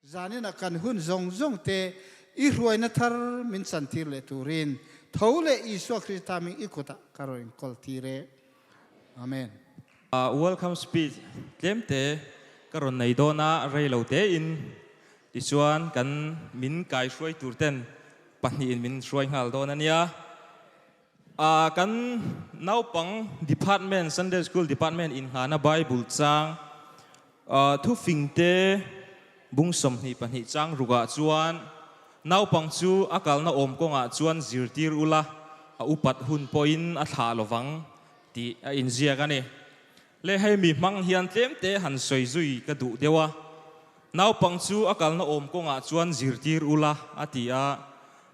Zanin a kan hun zawng zawng te i hruaina thar min chantir leh turin tho leh Isua Krista hming i kutah ka rawn inkawl tir e. Amen. Welcome speech tlem te ka rawn nei dawn a, rei lo te in tichuan kan min kai hruai tur ten pahnihin min hruai nghal dawn a nia. Kan naupang department, Sunday School department inghana Bible chang thufing te bung 22 chang rukah chuan naupang chu a kalna awm kawngah chuan zirtir ula a upat hun pawhin a thlah lovang tih a inziak a ni. Le hei mi hmang hian tlemte han sawi zui ka duh deuh a, naupang chu a kalna awm kawngah chuan zirtir ula a ti a,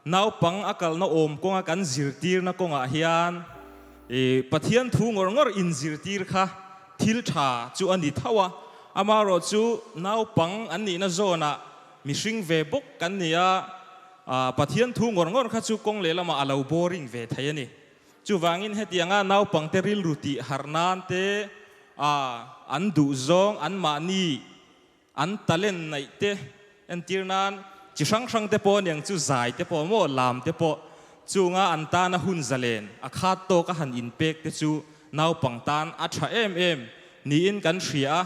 naupang a kalna awm kawnga kan zirtirna kawngah hian i Pathian thu ngawr ngawr inzirtir kha thil tha chu a ni tho a, amaherawh chu naupang an nihna zawnah mihring ve bawk kan ni a, Pathian thu ngawr ngawr kha chu kawng lehlamah a lo boring ve thei a ni. Chuvangin hetianga naupangte rilru tih harh nan te, a an duhzawng, anmahni an talent naih te entir nan chi hrang hrang te pawh aniang chu zai te pawh maw lam te pawh chunga an tana hun zalen a khat tawk a han inpek te chu naupang tan a tha em em niin kan hria a,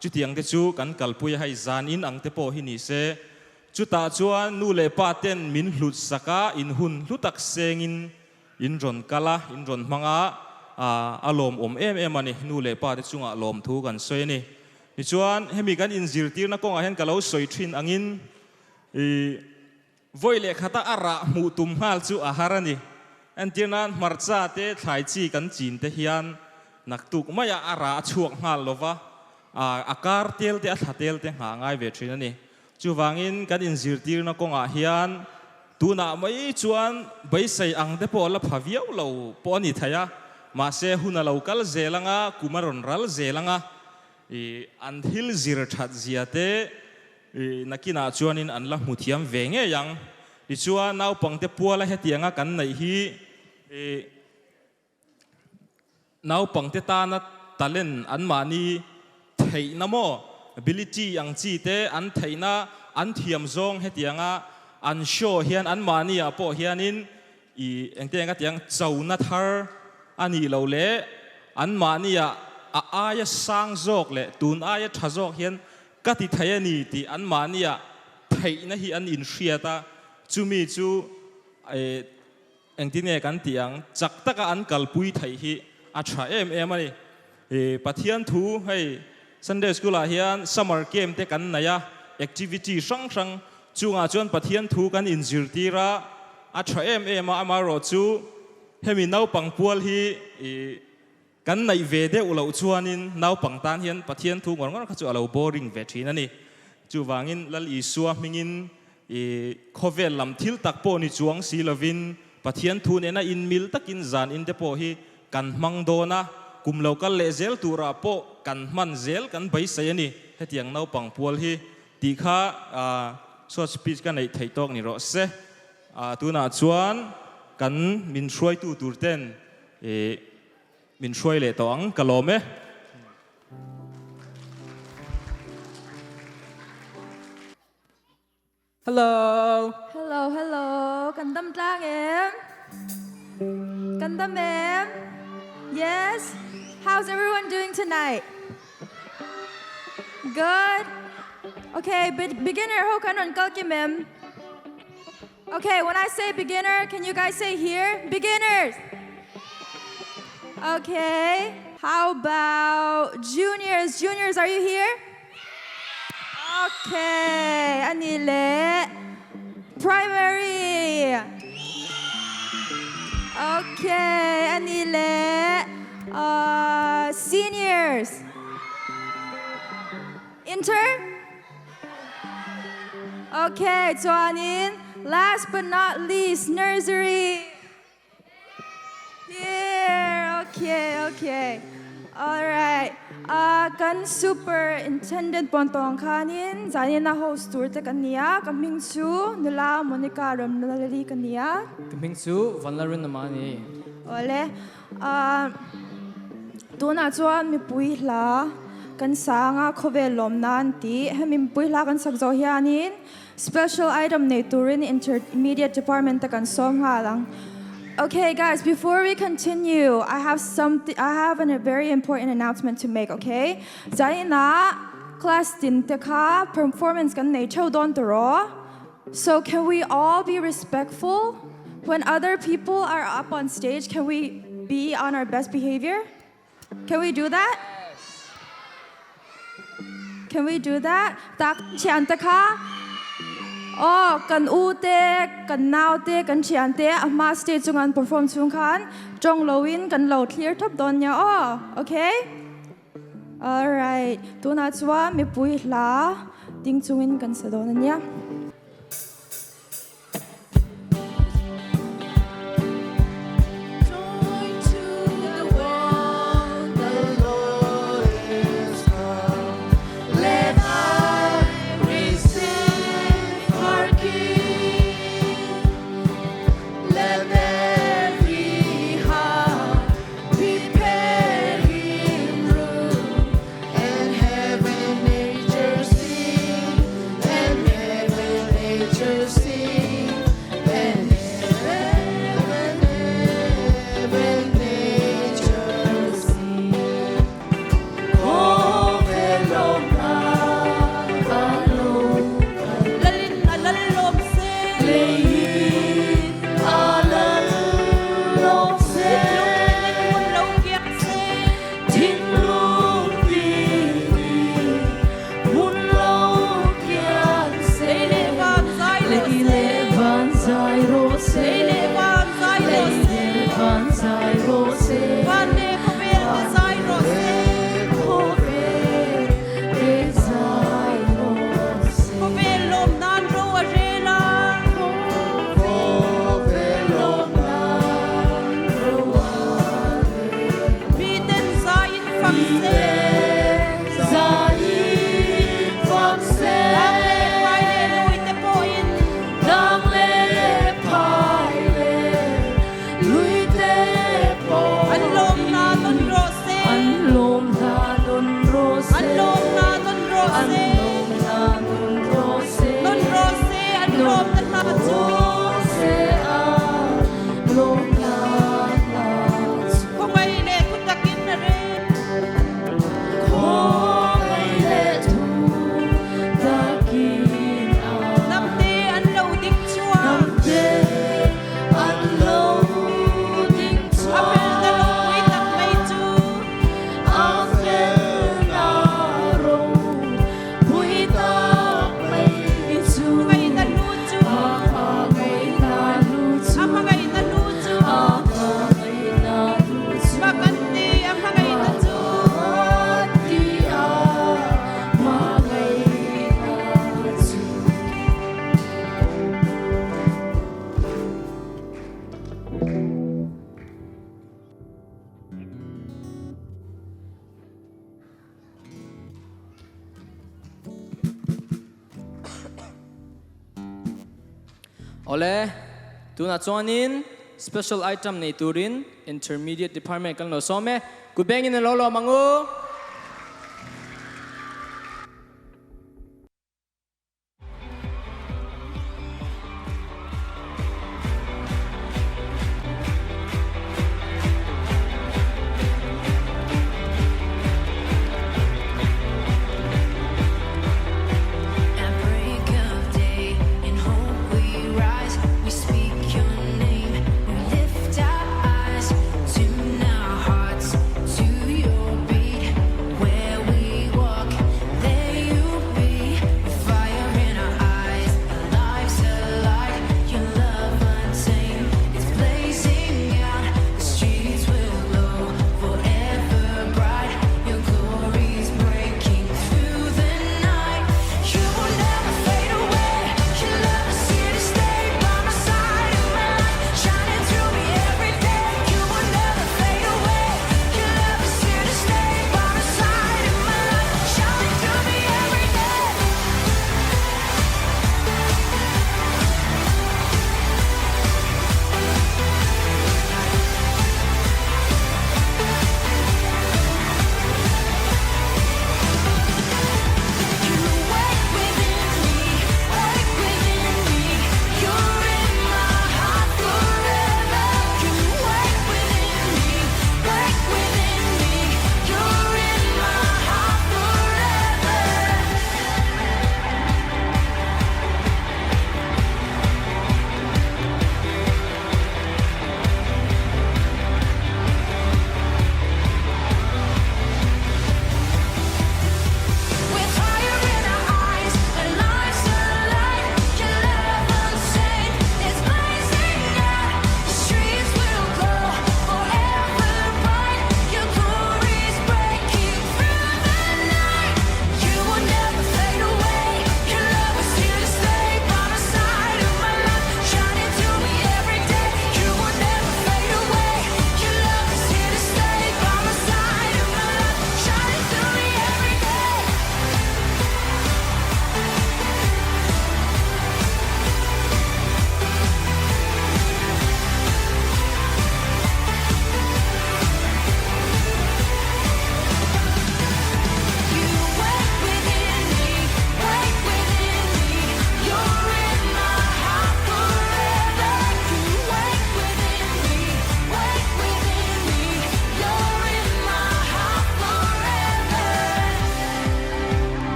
chutiang te chu kan kalpui a hei zan in ang te pawh hi ni se chutah chuan nu leh pa ten min hlut sak a in hun hlu tak sengin In rawn kal a, in rawn hmang a, a lawmawm em em a ni. Nu leh pa te chungah lawmthu kan sawi a ni. Tichuan, hemi kan inzirtirna kawngah hian ka lo sawi thin angin i vawi leh khata a rah hmuh tum nghal chu a har a ni. Entir nan hmarcha te thlai chi kan chin te hian naktuk maiah a rah a chhuak nghal lo va, a kar tel te a thla tel te nghah ngai ve thin a ni. Chuvangin kan inzirtirna kawngah hian tunah mai chuan beisei ang te pawh la pha viau lo pawh a ni thei a, mahse hun a lo kal zel anga, kum a rawn ral zel anga, ih an thil zir that zia te ih nakinah chuanin an la hmu thiam ve ngei ang. Tichuan naupangte puala hetianga kan neih hi ih Naupangte tana talent anmahni theihna maw, ability ang chi te an theihna an thiam zawng hetianga an show hian anmahni ah pawh hianin i engte eng a tiang chona thar a nih loh leh anmahni ah a aia sang zawk leh tun aia tha zawk hian ka ti thei a ni tih anmahni ah theihna hi an inhriat a, chumi chu e. Engtin nge kan tih ang? Chak taka an kalpui theih hi a tha em em a ni. I Pathian thu hei Sunday School ah hian summer camp te kan nei a, activity hrang hrang chungah chuan Pathian thu kan inzirtir a, a tha em em a, amaherawhchu hemi naupang pual hi i kan neih ve deuh loh chuanin naupang tan hian Pathian thu ngawr ngawr kha chu a lo boring ve thin a ni. Chuvangin Lal Isua hmingin i khawvel lam thil tak pawh ni chuang si lovin Pathian thu nena inmil takin zan in te pawh hi kan hmang dawn a, kum lo kal leh zel turah pawh kan hman zel kan beisei a ni. Hetiang naupang pual hi tih kha short speech ka neih theih tawk ni rawh se. Tunah chuan kan min hruaitu tur ten i Min hruai leh tawh ang, ka lawm e. Hello. Hello, hello. Kan dam tlang em? Kan dam em? Yes? How's everyone doing tonight? Good? Okay, beginner ho kan rawn kal kim em? Okay, when I say beginner, can you guys say here? Beginners! Okay, how about juniors? Juniors, are you here? Okay, anile. Primary. Okay, anile. Uh, seniors. Inter? Okay, chuanin last but not least, nursery. Here, okay, okay. Alright. Uh, kan superintendent pon tawng khanin zanin a host tur te kan nia. Ka hming chu Nula Monica Ramlalali ka nia. Ka hming chu Vanlalrinama ni. Ole. Uh, tunah chuan mipui hla. kan sa anga khawvel lawm nan tih hemi mipui hla kan sak zawh hianin special item nei turin intermediate department te kan sawm nghal ang. Okay guys, before we continue, I have something I have a very important announcement to make, okay? Zainah class tin te kha performance kan nei theuh dawn tawh. So can we all be respectful? When other people are up on stage, can we be on our best behavior? Can we do that? Can we do that? Tak thian te kha Oh, kan u te, kan nau te, kan thian te, a hma stage chung an perform chung khan tawng loin kan lo clear top dawn nia aw. Okay? Alright. Tunah chuan mipui hla ding chungin kan sa dawn ania. Join to the world, the Lord is come. Let us receive our King. Let every heart prepare Him room, and heaven nature sing, and heaven nature sing, and heaven, heaven nature sing. Khawvel Lalin a lal lawm se. Leiin a lal lawm se. Thinlung lo kiang se. Thinlung tinin hmun lo kiang se. Lei leh van zai rawh Lei se. leh van zai rawh se. Lei leh van zai rawh Lei se. leh van zai rawh se. Van leh khawvel te zai rawh se. Khawvel te zai rawh se. Khawvel lawm nan ro a rel a. Khawvel lawm nan ro a rel. Miten zaiin fak se. Zaiin fak se. Tlang leh phai leh lui te pawhin. Tlang leh phai leh lui te pawhin. An lawm na nawn rawh se. An lawm na nawn rawh se. An lawm na nawn rawh An se. lawm na nawn rawh se. Nawn rawh se an lawm na hla chu. Se an lawm na hla chu. Khawngaih leh thu takin a rel. Khawngaih leh thu takin a Hnamte an lo ding chhuak. Hnamte an lo ding A fel na chhuak. ropui tak mai chu. A fel na ropui tak mai chu. Hmangaihna hlu chu. A hmangaihna hlu chu. A hmangaihna hlu chu. A hmangaihna hlu chu. Mak an ti a hmangaihna chu. Ti a hmangaihna chu. Ole, tunah chuanin special item nei turin intermediate department kan lo sawm e. Kut bengin an lo lawm ang u. At break of day, in hope we rise. We speak your name. We lift our eyes, tune our hearts to your beat.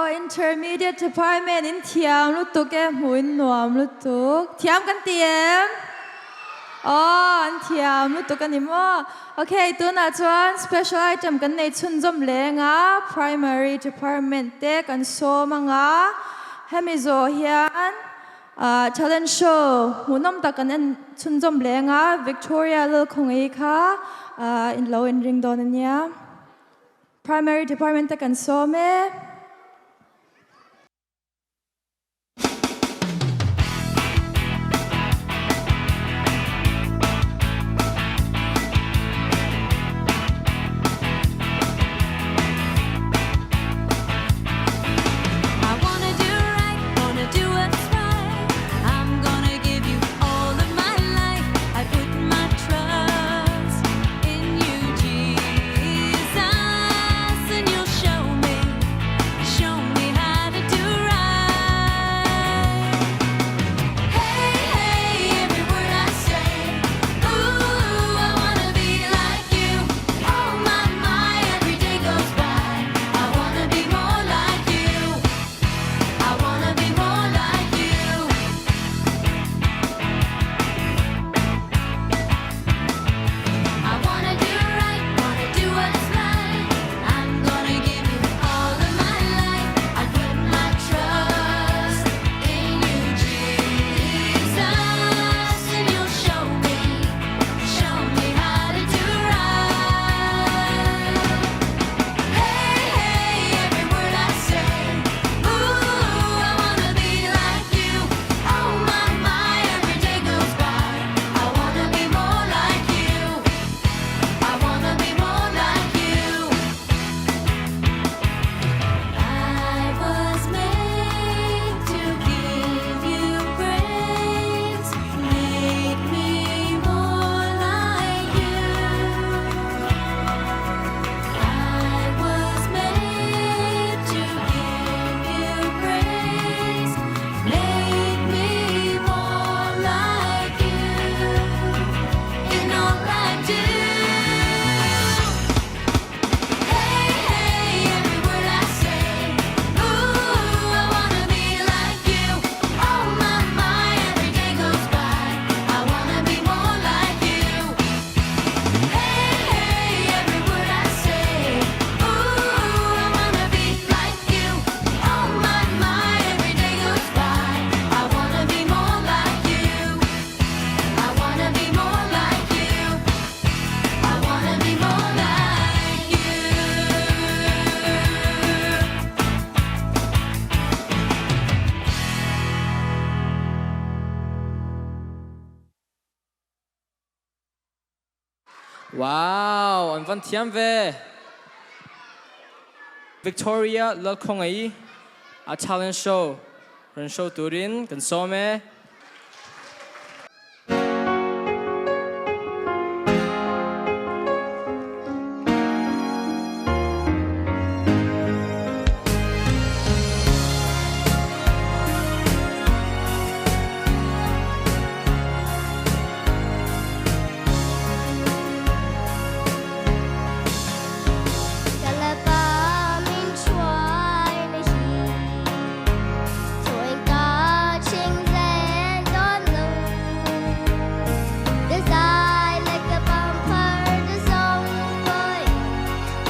Aw Intermediate Department in thiam lutuk e, hmuh in nuam lutuk. Thiam kan ti em? Aw an thiam lutuk a ni maw? Ok, tunah chuan special item kan nei chhunzawm leng a, Primary Department te kan sawm anga, hemi zawh hian ah talent show hmuhnawm tak kan en chhunzawm leng a, Victoria Lalkhawngei kha ah in lo inring dawn a nia. Primary Department te kan sawm e. I wanna do right, wanna do what's right. I'm gonna give you all of my life. I put my trust in you, Jesus, and you'll show me, show me how to do right. Hey, hey, every word I say. Ooh, I wanna be like you. Oh my, my, every day goes by. I wanna be more like you. I wanna be more like you. I wanna do right, wanna do what's right. I'm gonna give you all of my life. I put my trust in you, Jesus, and you'll show me, show me how to do right. Hey, hey, every word I say. Ooh, I wanna be like you. Oh my, my, every day goes by. I wanna be more like you. I wanna be more like you. I was made to give you praise. Make me more like you. I was made to give you praise. Make me more like you in all I do. Hey, hey, every word I say. Ooh, I wanna be like you. Oh my, my, every day goes by. I wanna be more like you. Hey, hey, every word I say. Ooh, I wanna be like you. Oh my, my, every day goes by. I wanna be more like you. I wanna be more like you. I wanna be more like you. Wow, an van thiam ve. Victoria Lalkhawngei a talent show rawn show turin kan sawm e. Kalapa min hruai na hi Chuan ka ching zen dawn lo The zai le ka pangpar the song boy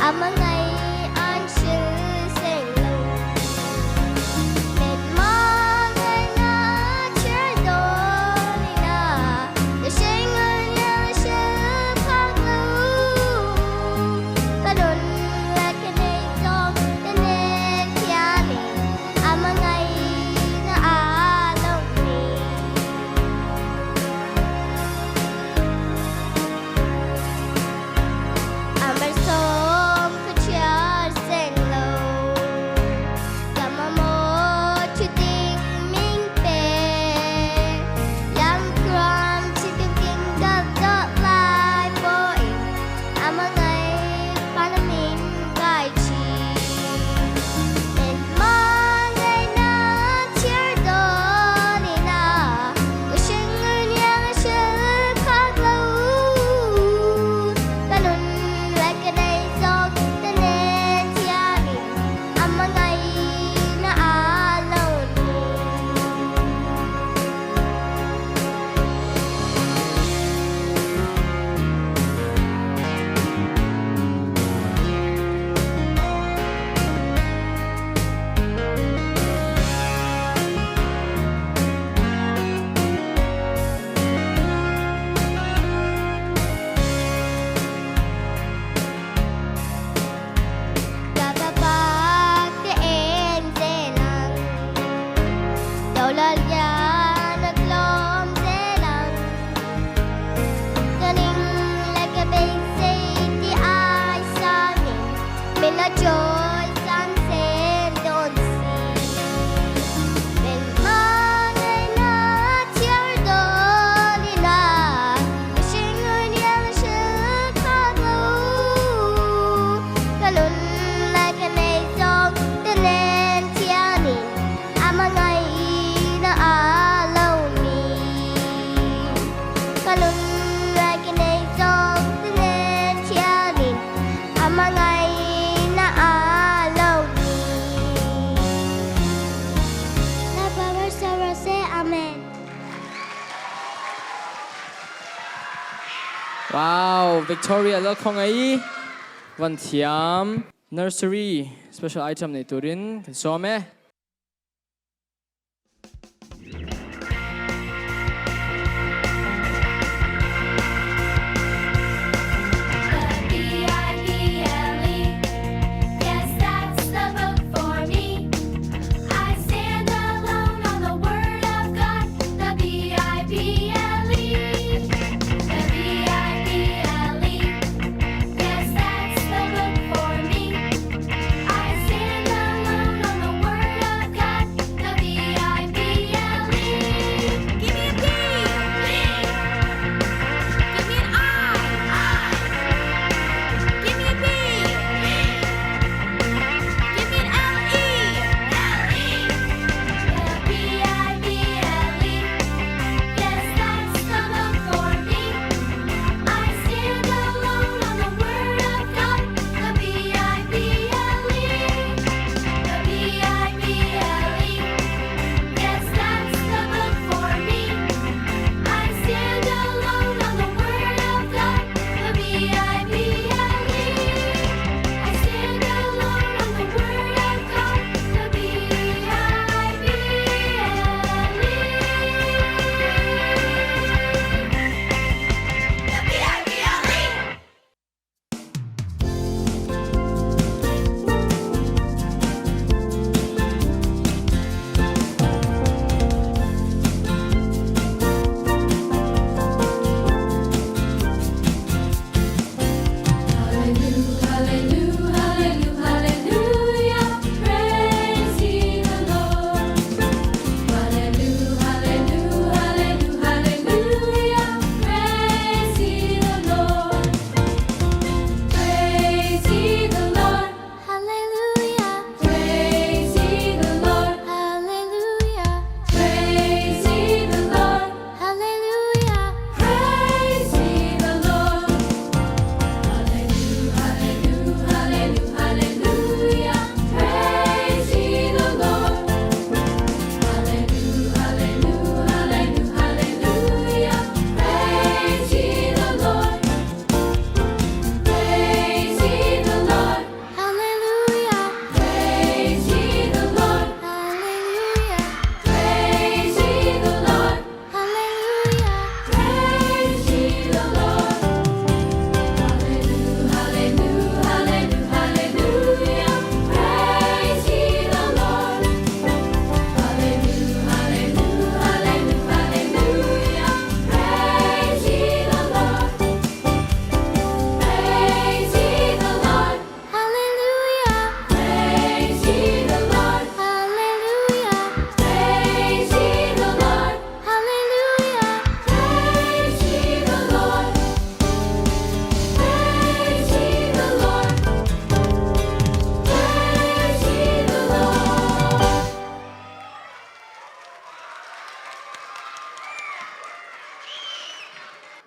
Ama ngai an hril seng lo Met ma ngai na chir dawn na The sheng an ya hril phak lo Ka nun le ka nei zawng te nen hianin Ama ngai na a lo ni. Amar som ka Wow, Victoria Lalkhawngaih van thiam. Nursery special item nei turin kan sawm e.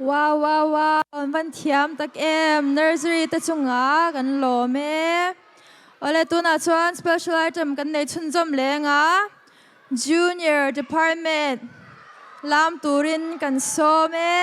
Wow wow wow an van thiam tak em nursery te chunga kan lawm e. Awle tunah chuan special item kan nei chhunzawm leng a junior department lam turin kan sawm e.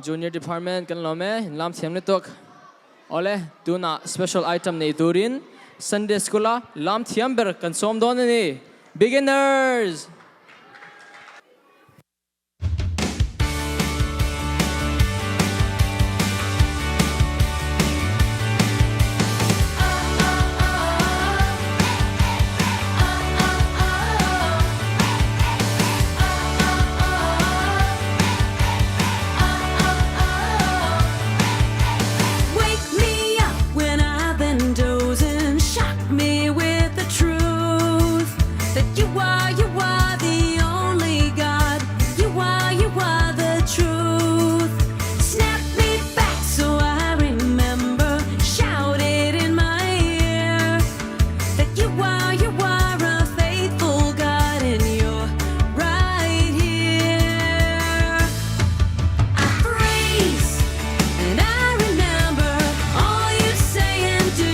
Junior Department kan lawm e, in lam thiam lutuk. Awle, tunah special item nei turin Sunday School a lam thiam ber kan sawm dawn a ni. Beginners! Wake me up when I've been dozing, shock me with the truth that you are, you are the only God. You are, you are the truth. Snap me back so I remember, shout it in my ear that you are, you are a faithful God and you're right here. I freeze and I remember all you say and do.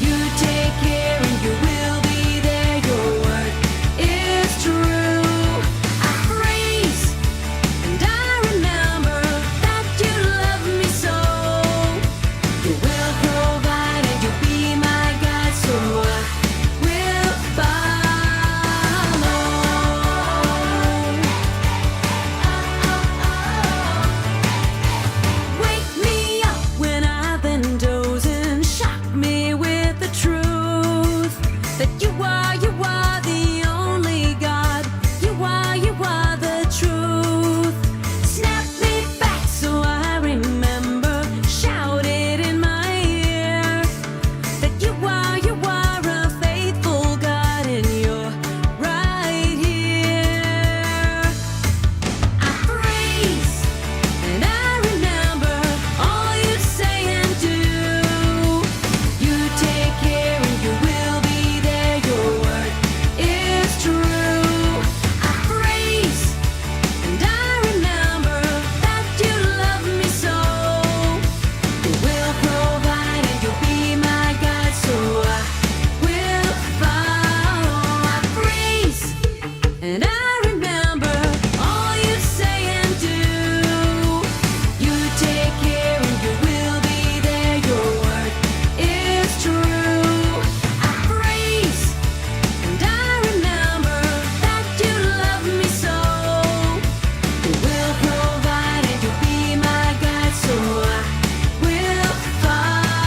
You take care and you will be there. Your word is true. I freeze and I remember that you love me so. You will provide and you'll be my guide, so I will follow. Wake me up when I've been dozing, shock me with the truth that you are, you are the only God. You are, you are the truth. Snap me back so I remember, shout it in my ear that you are, you are a faithful God and you're right here. I freeze and I remember all you say and do. You take care and you will be there. Your word is true. I freeze and I remember that you love me so. You will provide and you'll be my guide, so I will follow. I freeze and I remember all you say and do. You take care and you will be there. Your word is true. I freeze and I remember that you love me so. You will provide and you'll be my guide, so I will follow.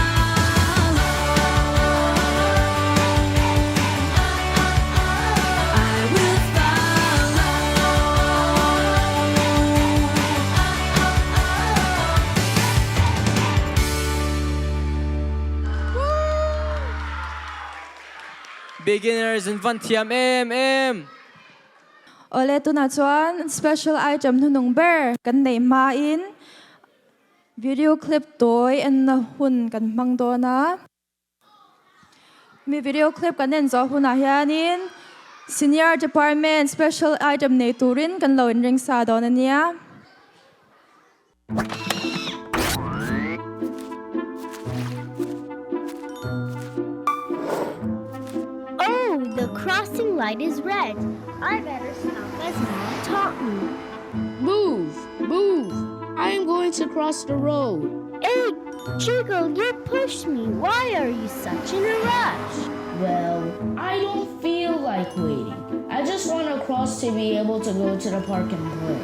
I will follow. Beginners in van thiam em em. Awle tunah chuan special item hnuhnung ber kan neih hmain video clip tawi enna hun kan hmang dawn a. Mi video clip kan en zawh hunah hianin Senior Department special item nei turin kan lo inring sa dawn a nia. Oh, the crossing light is red. I better stop as Mom taught me. Move! Move! I am going to cross the road. Hey, Jiggle, you pushed me. Why are you such in a rush? Well, I don't feel like waiting. I just want to cross to be able to go to the park and play.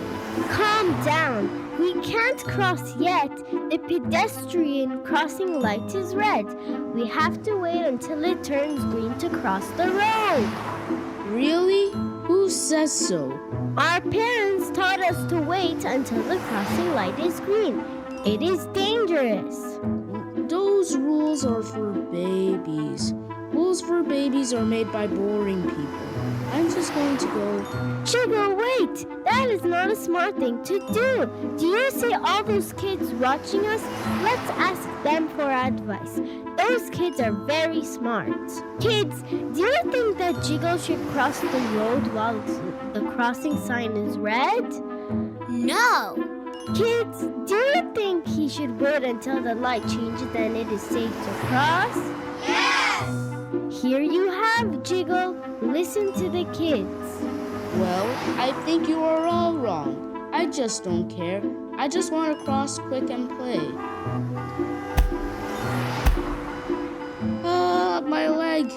Calm down. We can't cross yet. The pedestrian crossing light is red. We have to wait until it turns green to cross the road. Really? Who says so? Our parents taught us to wait until the crossing light is green. It is dangerous. Those rules are for babies. Rules for babies are made by boring people. I'm just going to go. Chigo, wait! That is not a smart thing to do. Do you see all those kids watching us? Let's ask them for advice. Those kids are very smart. Kids, do you think that Jiggle should cross the road while the crossing sign is red? No! Kids, do you think he should wait until the light changes and it is safe to cross? Yes! Here you have, Jiggle. Listen to the kids. Well, I think you are all wrong. I just don't care. I just want to cross quick and play. Ah, my leg,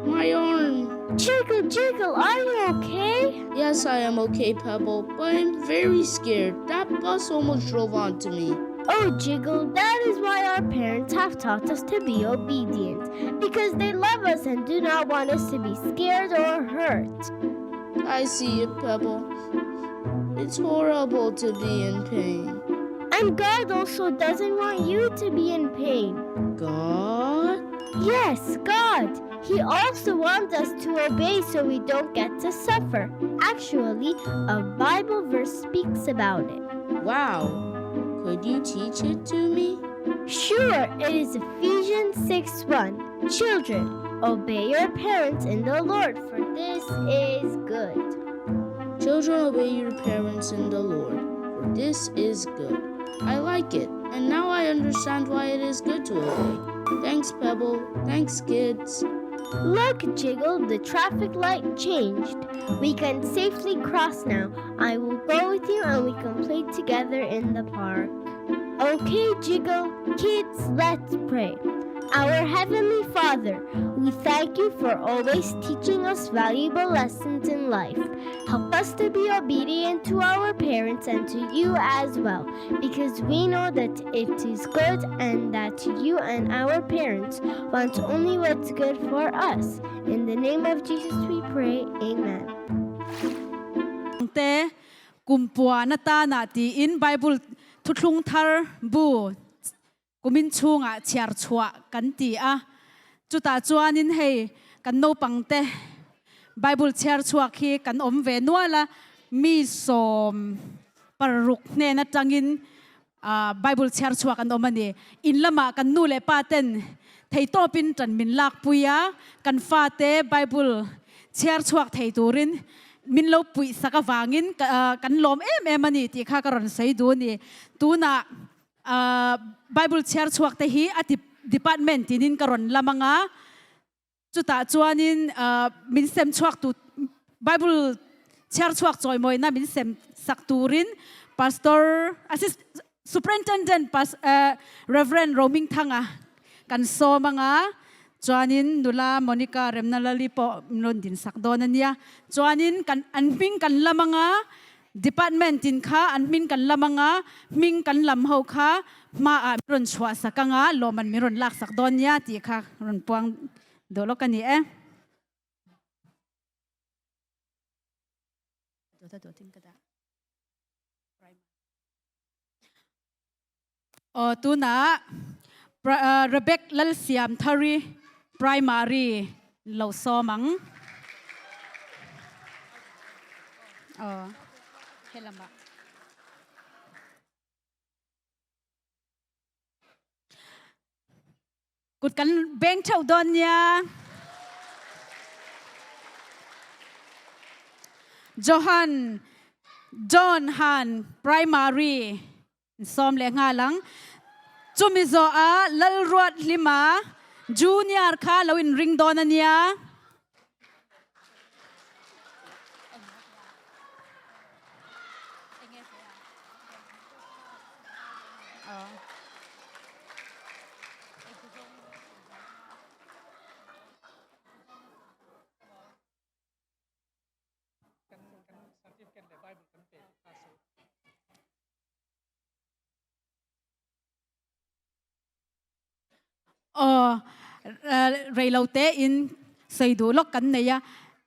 my arm. Jiggle, jiggle, are you okay? Yes, I am okay, Pebble, but I'm very scared. That bus almost drove onto me. Oh, Jiggle, that is why our parents have taught us to be obedient, because they love us and do not want us to be scared or hurt. I see it, Pebble. It's horrible to be in pain. And God also doesn't want you to be in pain. God? Yes, God. He also wants us to obey so we don't get to suffer. Actually, a Bible verse speaks about it. Wow. Could you teach it to me? Sure, it is Ephesians 6 1. Children, obey your parents in the Lord, for this is good. Children, obey your parents in the Lord, for this is good. I like it, and now I understand why it is good to obey. Thanks, Pebble. Thanks, kids. Look, Jiggle, the traffic light changed. We can safely cross now. I will go with you and we can play together in the park. Okay, Jiggle. Kids, let's pray. Our Heavenly Father, we thank you for always teaching us valuable lessons in life. Help us to be obedient to our parents and to you as well, because we know that it is good and that you and our parents want only what's good for us. In the name of Jesus we pray, amen. Te kumpuan atana tiin Bible thuthlung thar bu kumin chhunga chhiar chhuah kan ti a. Chutah chuanin hei kan naupangte Bible chhiar chhuak hi kan awm ve nual a, mi 16 hnen atangin Bible chhiar chhuak an awm a ni. In lamah kan nu leh pa ten theitawpin tan min lakpui a, kan fate Bible chhiar chhuak thei turin min lo puih sak avangin kan lawm em em a ni tih kha ka rawn sawi duh a ni. Tunah Bible chhiar chhuak te hi a department tinin ka rawn lam ang a, chutah chuanin min sem chhuak tu Bible chhiar chhuak chawimawina min sem sak turin Pastor Assist Superintendent Reverend Roming Thanga kan sawm ang a, chuanin nula Monica Remnalali pawh min rawn din sak dawn a nia. Chuanin kan an hming kan lam ang a, Department in kha an hming kan lam ang a, hming kan lam ho kha hmaah min rawn chhuah sak ang a, lawmman min rawn lak sak dawn nia tih kha rawn puang duh lawk a ni e. Aw tunah Rebek Lalsiamthari Primary lo sawm ang. Aw helamah. Kut kan beng theuh dawn nia. Johan John Han Primary 12. Chumi zawha Lalruat Hlima Junior kha lo inring dawn a nia. Aw, reilo te in sawi duh lawk kan nei a.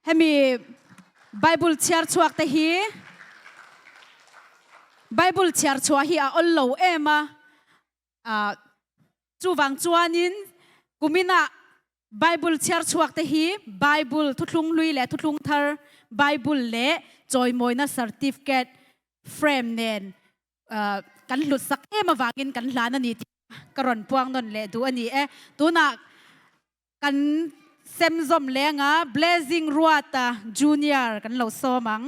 Hemi Bible chhiar chhuak te hi Bible chhiar chhuah hi a awl lo em a. Chuvang chuanin kuminah Bible chhiar chhuak te hi Bible thuthlung hlui leh thuthlung thar Bible leh chawimawina certificate frame nen kan hlut sak em avangin kan hlan a ni tih ka rawn puang nawn leh duh a ni e. Tunah kan sem zawm lenga Blessing Ruata Junior kan lo sawm ang.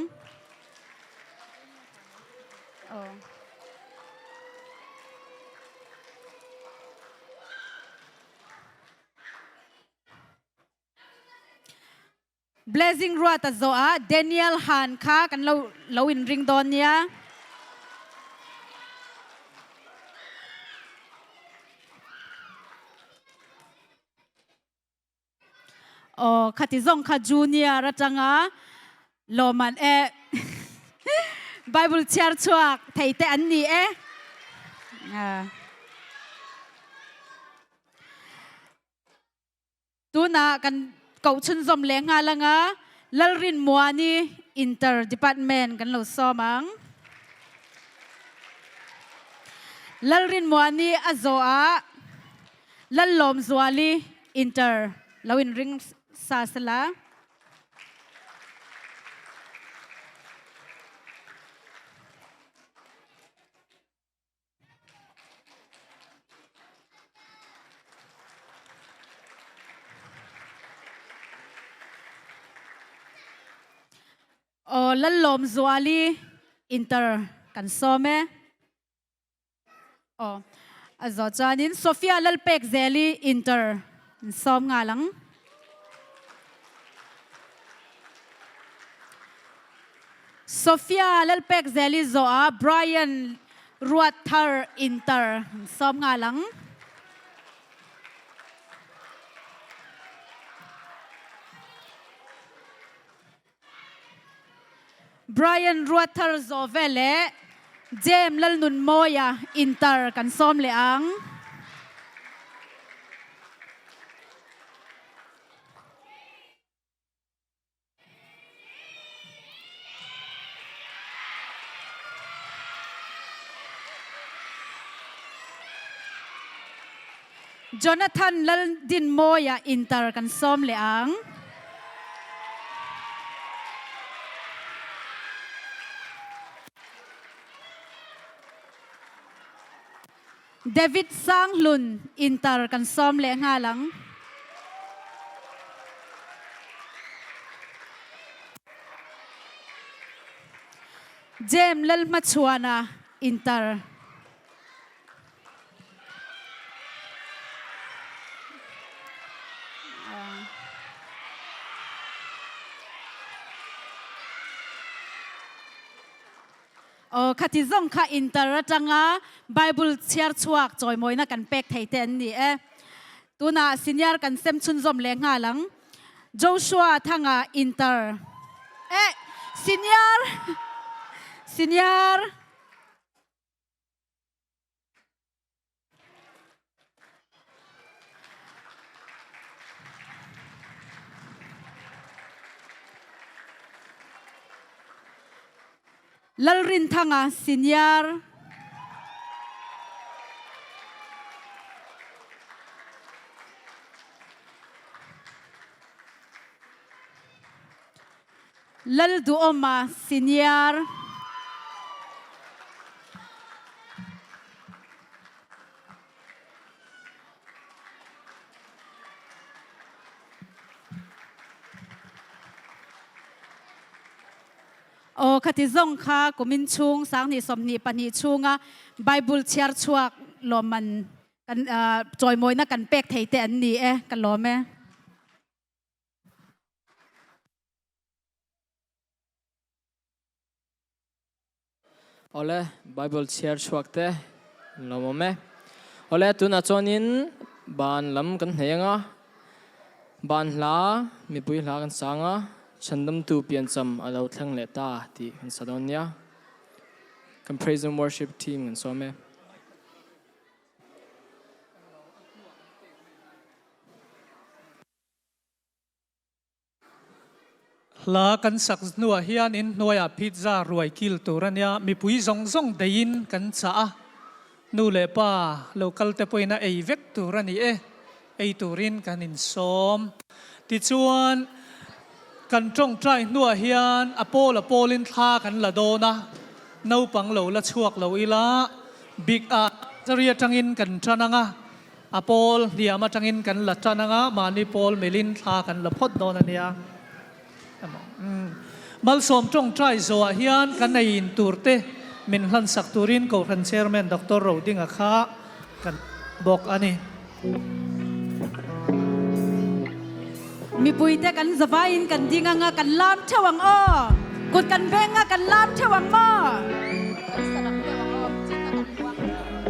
Blessing Ruata zawhah Daniel Han kha kan lo lo inring dawn nia. Aw khati zawng kha junior atanga lawman e Bible chhiar chhuak thei te an ni e. Tunah kan koh chhunzawm leh nghal anga Lalrinmuani Inter Department kan lo sawm ang. Lalrinmuani a zawh ah Lallawmzuali Inter lo in ring sa sela. Aw Lallawmzuali inter kan sawm e. Aw a zawh chuanin Sophia Lalpekzeli inter an sawm nghal ang. Sophia Lalpekzeli zawhah Brian Ruatthar Inter an sawm nghal ang. Brian Ruatthar zawh veleh Jem Lalnunmawia Inter kan sawm leh ang. Jonathan Laldinmawia inter kan sawm leh ang. David Sanghlun inter kan sawm leh nghal ang. Jem Lalhmachhuana inter. Aw, khati zawng kha inter atanga Bible chhiar chhuak chawimawina kan pek thei te an ni e. Tunah senior kan sem chhunzawm leh nghal ang. Joshua Thanga inter. Eh, senior! Senior! Lalrinthanga Senior. Lalduhawma Senior. Aw khati zawng kha kumin chhung 20 22 chhunga Bible chhiar chhuak lawmman kan chawimawina kan pek thei te an ni e ka lawm e. Awle, Bible chhiar chhuak te an lo awm e. Awle, tunah chuanin ban lam kan hnei ang a, ban hla, mipui hla kan sang a, chhandamtu piancham a lo thleng leh ta tih kan sa dawn nia. Kan Praise and Worship team kan sawm e. Hla kan sak hnuah hian in hnuaiah pizza ruai kil tur a nia, mipui zawng zawng deiin kan chah a, nu leh pa lo kal te pawhin a ei vek tur a ni e, ei turin kan insawm. Tichuan, kan tawngtai hnuah hian a pawl a pawlin thla kan la dawn a, naupang lo la chhuak lo ila, bik ah zari atangin kan tan ang a, A pawl hniam atangin kan la tan anga, mahni pawl milin thla kan la phawt dawn a nia. Malsawm tawngtai zawhah hian kan ei in turte min hlansak turin Kohhran Chairman Doctor Rodinga kha kan bawk a ni. Mipuite kan zavaiin kan ding anga kan lam theuh ang aw. Kut kan beng a kan lam theuh ang maw? Kan sarang deuh ang aw, chin a kan buak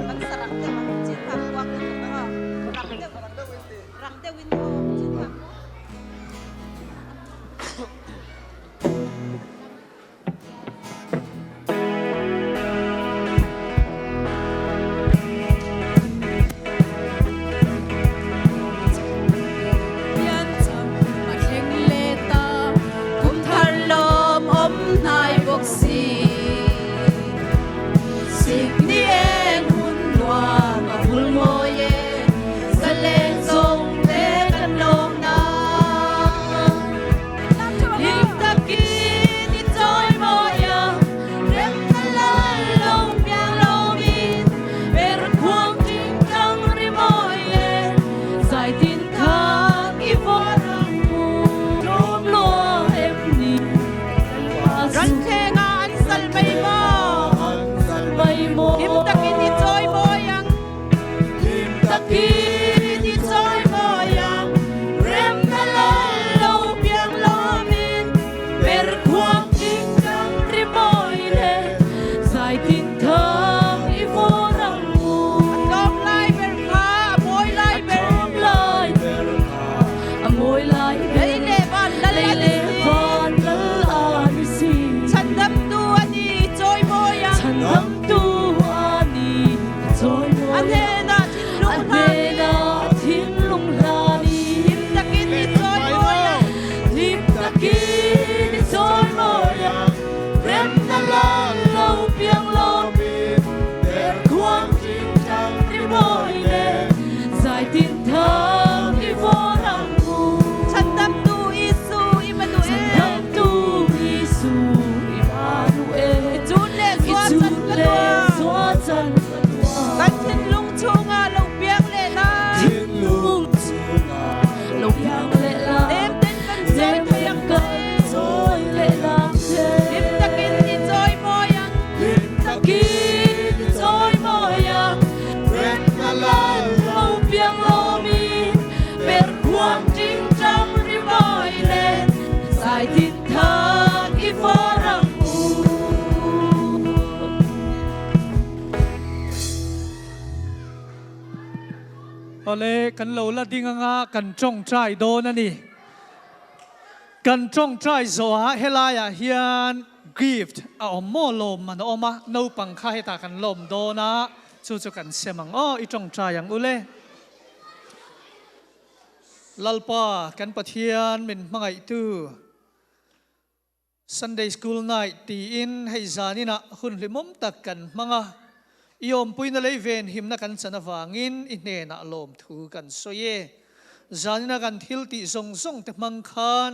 kan sarang deuh ang chin kha buak lutuk ang aw, rang deuh rang deuhin aw chin kha. Awle, kan lo la ding anga kan tawngtai dawn a ni. Kan tawngtai zawhah helaiah hian gift a awm maw lawm an awm a, naupang kha hetah kan lawm dawn a, chu chu kan sem ang aw, i tawngtai ang ule. Lalpa kan Pathian min hmangaihtu Sunday School Night tiin hei zaninah hun hlimawm tak kan hmang a, i awmpuina lei venhimna kan chan avangin i hnenah lawmthu kan sawi e. Zanina kan thil tih zawng zawng te hmang khan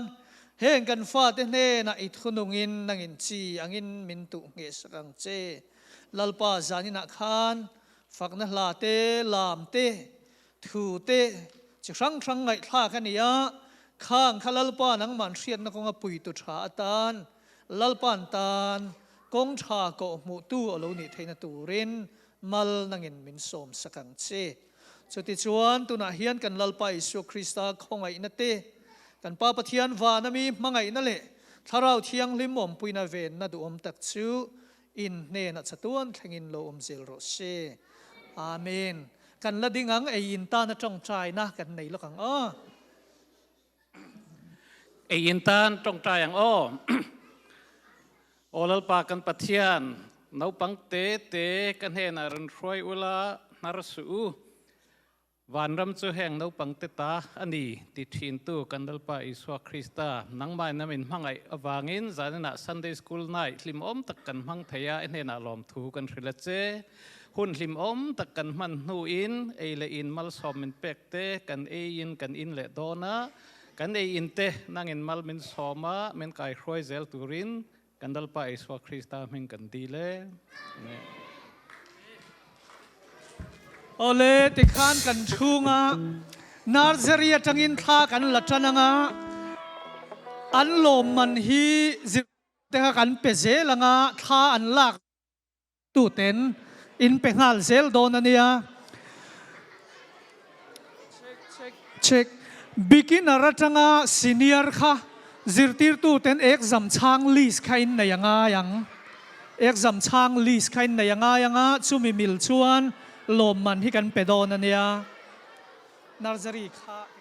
heng kan fate hnenah i thunungin nangin chi angin min tuh nghehsak ang che. Lalpa zaninah khan fakna hla te, lam te, Thu te chi hrang hrang ngaihthlak a ni a, khang kha Lalpa nangman hriatna kawnga puitu tha atan, Lalpa'n tan kawng tha kawhhmuhtu a lo nih theihna turin mal nangin min sawm sak ang che. Chutichuan tunah hian kan Lalpa Isua Krista khawngaihna te, kan Pa Pathian vana mi hmangaihna leh Thlarau Thianghlim awmpuina venna duhawm tak chu In hnenah chatuan thlengin lo awm zel rawh se. Amen. Kan la ding ang, ei in tan a tawngtaina kan nei lawk ang aw. Ei in tan tawngtai ang aw. Aw Lalpa kan Pathian, naupang te te ka hnenah rawn hruai ula, hnar suh u. Vanram chu heng naupangte ta a ni ti thintu kan Lalpa Isua Krista, nangmahin a min hmangaih avangin zaninah Sunday School night hlimawm tak kan hmang thei a, i hnenah lawmthu kan hrilh a che. Hun hlimawm tak kan hman hnuin ei leh in malsawm min pek te kan eiin kan in leh dawn a, kan ei in te nangin mal min sawm a, min kaihruai zel turin Kan Lalpa Isua Krista hming kan dil e. Amen. Awle, tikhan kan chhunga nursery atangin thla kan la tan anga, an lawmman hi zirte kha kan pe zel anga, thla an lak Tuten in pe nghal zel dawn a nia. Check. Beginner atanga senior kha zirtirtuten exam chhang list kha in nei a ngai ang. Exam chhang list kha in nei a ngai ang a, chumi mil chuan lawmman hi kan pe dawn a nia. Nursery kha.